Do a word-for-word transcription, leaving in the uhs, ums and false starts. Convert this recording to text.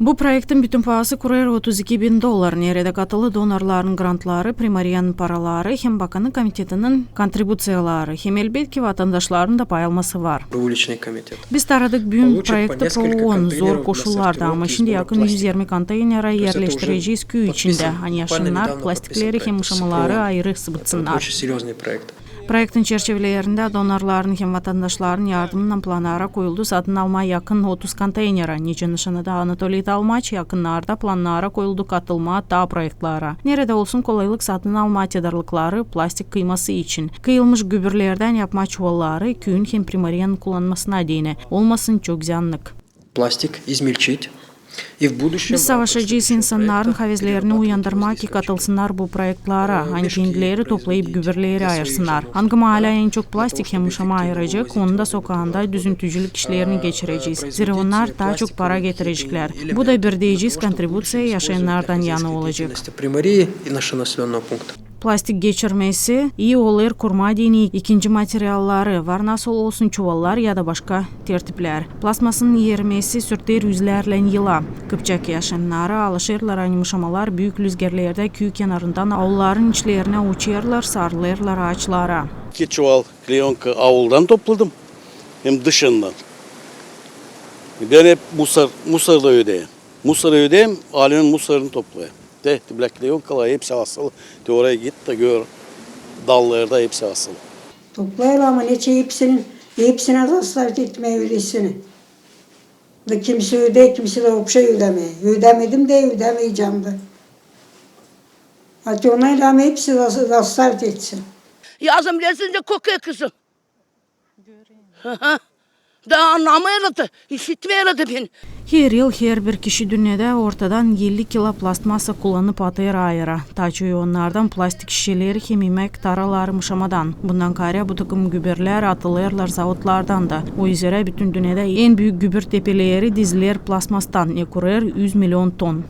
Bu proektin bütün paası kurêr otuz iki bin dolar, neredä katılı donorların grantları, Primariyanın paraları hem Bakannık komitetinin kontribuţiyaları, hem, elbetki, vatandaşların da payalması var. Biz taradık büün proekti Proon zor koşullarda, ama şindi yakın üz irmi konteynerä erleştirecez küü içindä, ani yaşannar plastikleri hem mışamaları ayırı sıbıtsınnar. Proektin çerçivelerindä donorların hem vatandaşların yardımınnan plannara koyuldu satın almaa yakın otuz konteynerä. Nicä nışannadı Anatoliy Talmaç, yakınnarda plannara koyuldu katılmaa taa proektlara, neredä olsun kolaylık satın almaa tedarlıkları plastik kıyması için, kıyılmış gübürlerdän yapmaa çuvalları, küüyün hem Primariyanın kullanmasına deyni, olmasın çok ziyannık. Biz savaşacez insannarın havezlerini uyandırmaa, ki katılsınnar bu proektlara, ani kendileri toplayıp gübürleri ayırsınnar. Angı maalä en çok plastik hem mışama ayıracek, onun da sokaanda düzüntücülük işlerini geçirecez, zerä onnar taa çok para getirecekler. Bu da bir deyecez kontribuţiya yaşayannardan yana olacek. Plastik geçirmesi ii olêr kurmaa deyni ikinci materialları, var nasıl olsun çuvallar ya da başka tertiplär. Plastmasın erimesi sürter üzlärlän yıla. Kıpçak yaşayannarı alışêrlar, ani mışamalar büük lüzgerlerdä küü kenarından, aulların içlerinä uçêrlar, sarılêrlar aaçlara. İki çuval kleyonka auldan topladım, hem dışından. Bän hep musor, musor da ödeyim. Musor ödeyim, alim musorunu toplayım. Te, te bilä kleyonkalar hepsi asılı. Te oraya git da gör, dallarda hepsi asılı. Toplayêrlar, ama neçin hepsini, hepsinä zastavit etmää ödesini. Da kimisi ödey, kimisi dä vopşe ödämeer. Ödämedim dä, ödämeyecäm dä. Atı onayla ama hepsi zas-, zastavit etsin. Yazın bilersiniz dä kökü kızım. Hı hı. Da annamêêrlar da, işitmeerlär dä beni. Her yıl herbir kişi dünnedä ortadan elli kilo plastmasa kullanıp atêr ayıra. Taa çoyu onnardan plastik şişeleri hem imäk taraları mışamadan. Bundan kaarä bu takım gübürlär atılêrlar zavodlardan da. O üzerä bütün dünnedä en büük gübür tepeleri dizilêr plastmastan, ne kurêr üz milion ton.